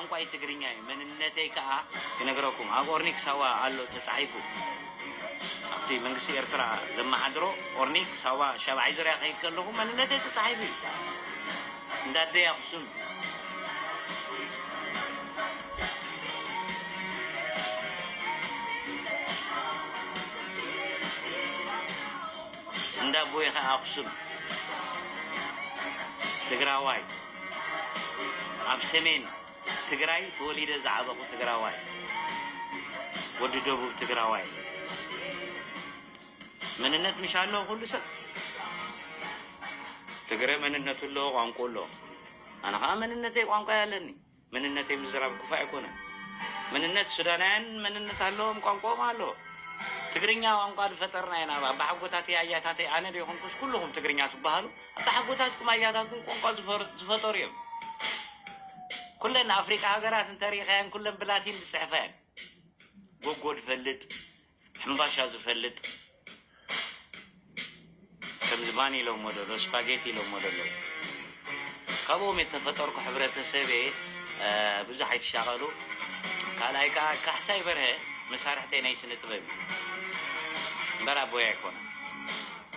ቋንቋይ ትግርኛ እዩ፣ መንነተይ ከኣ ክነግረኩም። ኣብ ኦርኒክ ሳዋ ኣሎ ተጻሒፉ። ኣብቲ መንግስቲ ኤርትራ ዘመሓድሮ ኦርኒክ ሳዋ ሻብዓይ ዙርያ ከይድ ከለኹ መንነተይ ተጻሒፉ እዩ። እንዳ ኣደይ ኣኽሱም፣ እንዳ ኣቦይ ከኣ ኣኽሱም፣ ትግራዋይ፣ ኣብ ሰሜን ትግራይ ተወሊደ ዝዓበኹ ትግራዋይ፣ ወዲ ደቡብ ትግራዋይ። መንነት ምሽ ኣለዎ ኩሉ ሰብ። ትግረ መንነቱ ኣለዎ፣ ቋንቋ ኣለዎ። ኣነ ኸዓ መንነተይ ቋንቋ ኣለኒ። መንነተይ ምዝራብ ክፉእ ኣይኮነን። መንነት ሱዳናውያን መንነት ኣለዎም፣ ቋንቋኦም ኣለዎ። ትግርኛ ቋንቋ ዝፈጠርና ኢና። ኣባሓጎታተይ ኣያታተይ ኣነ ዶ ይኹንኩስ ኩልኹም ትግርኛ ትበሃሉ? ኣባሓጎታትኩም ኣያታትኩም ቋንቋ ዝፈር-፣ ዝፈጠሩ እዮም። ኩለን ኣፍሪቃ ሃገራት እንተሪኢኻየን ኩለን ብላቲን ዝጽሕፋ እየን። ጎጎ ዝፈልጥ፣ ሕምባሻ ዝፈልጥ፣ ከምዚ ባኒ ኢሎሞ ደሎ፣ ስፓጌቲ ኢሎሞ ደሎ። ካብኦም የተፈጠርኩ ሕብረተሰበ፣ እ፣ ብዙሕ ኣይትሻቐሉ። ካልኣይ ከኣ ካሕሳይ በርሀ መሳርሕተይ ናይ ስነ ጥበብ እዩ። እምበር ኣቦይ ኣይኮነን።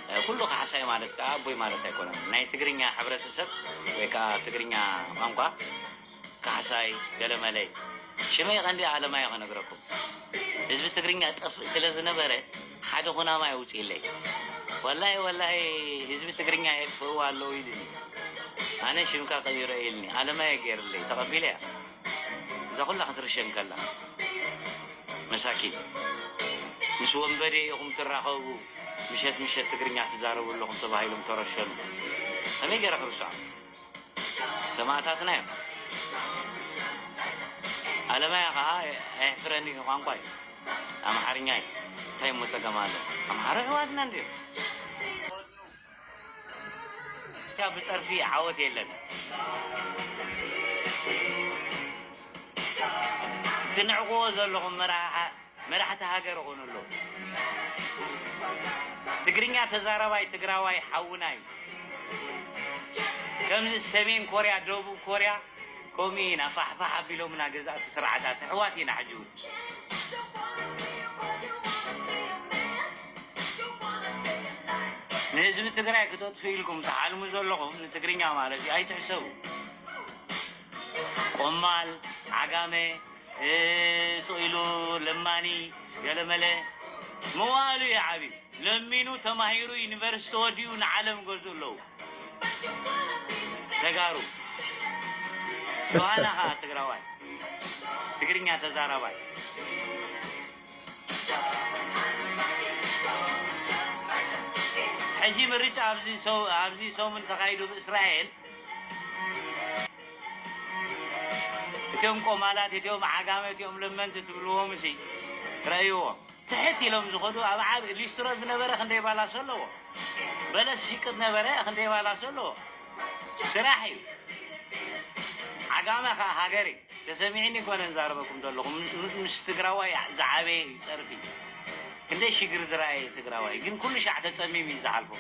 እ፣ ኩሉ ካሕሳይ ማለት ከኣ ኣቦይ ማለት ኣይኮነን። ናይ ትግርኛ ሕብረተሰብ ወይ ከኣ ትግርኛ ቋንቋ ካሕሳይ ገለመለይ። ሽመይ ቀንዲ ኣለማዮ ክነግረኩም። ህዝቢ ትግርኛ ጠፍእ ስለ ዝነበረ ሓደ ኩናማ የውፅእለይ። ወላሂ፣ ወላሂ፣ ህዝቢ ትግርኛ የጥፍእዎ ኣለዉ ኢሉኒ። ኣነ ሽምካ ቀይሮ ኢልኒ። ኣለማዮ ገይርለይ። ተቐቢለያ። እዛ ኩላ ክትርሸን ከላ። መሳኪን። ምስ ወንበዴ ኢኹም ትራኸቡ፣ ምሸት ምሸት ትግርኛ ትዛረቡ ኣለኹም ተባሂሎም ተረሸኑ። ከመይ ገይረ ክርስዖም? ሰማእታትና እዮም። ኣለማያ ኸዓ ኣየሕፍረኒ እዩ፣ ቋንቋ እዩ። ኣምሓርኛ እዩ። እንታይ እሞ ጸገም ኣሎ? ኣምሓሩ ኣሕዋትና እንድዮም። እታ ብጸርፊ ዓወት የለን። ትንዕቅዎ ዘለኹም መራሓ-፣ መራሕቲ ሃገር ይኾኑ ኣለዉ። ትግርኛ ተዛራባይ ትግራዋይ ሓውና እዩ። ከምዚ ሰሜን ኮርያ፣ ደቡብ ኮርያ ከምኡ ኢና ፋሕፋሕ ኣቢሎምና ገዛእቲ ስርዓታት። ኣሕዋት ኢና ሕጂ እውን። ንህዝቢ ትግራይ ክተጥፍኡ ኢልኩም ትሓልሙ ዘለኹም ንትግርኛ ማለት እዩ። ኣይትሕሰቡ። ቆማል፣ ዓጋመ፣ እ፣ ስቕ ኢሉ ለማኒ፣ ገለመለ መዋእሉ እዩ ዓብዩ። ለሚኑ ተማሂሩ ዩኒቨርሲቲ ወዲኡ ንዓለም ገዝኡ ኣለዉ። ተጋሩ። ዮሃና ኸዓ ትግራዋይ። ትግርኛ ተዛራባይ። ሕጂ ምርጫ ኣብዚ ሰው-፣ ኣብዚ ሰሙን ተኻይዱ ብእስራኤል፣ እቲኦም ቆማላት፣ እቲኦም ዓጋመ፣ እቲኦም ለመንቲ ትብልዎም እሲ ረእይዎም። ትሕት ኢሎም ዝኸዱ ኣብ ዓብ ሊስትሮ ዝነበረ ክንደይ ባላሶ ኣለዎ? በለስ ሽቅጥ ነበረ ክንደይ ባላሶ ኣለዎ? ስራሕ እዩ። ዓጋመ ኸዓ ሃገር እዩ። ተሰሚዕኒ ኮነ ንዛረበኩም ዘለኹ። ም-፣ ምስ ትግራዋይ ዝዓበየ እዩ ጸርፊ። ክንደይ ሽግር ዝረኣየ ትግራዋይ። ግን ኩሉ ሻዕ ተጸሚሙ እዩ ዝሓልፎ።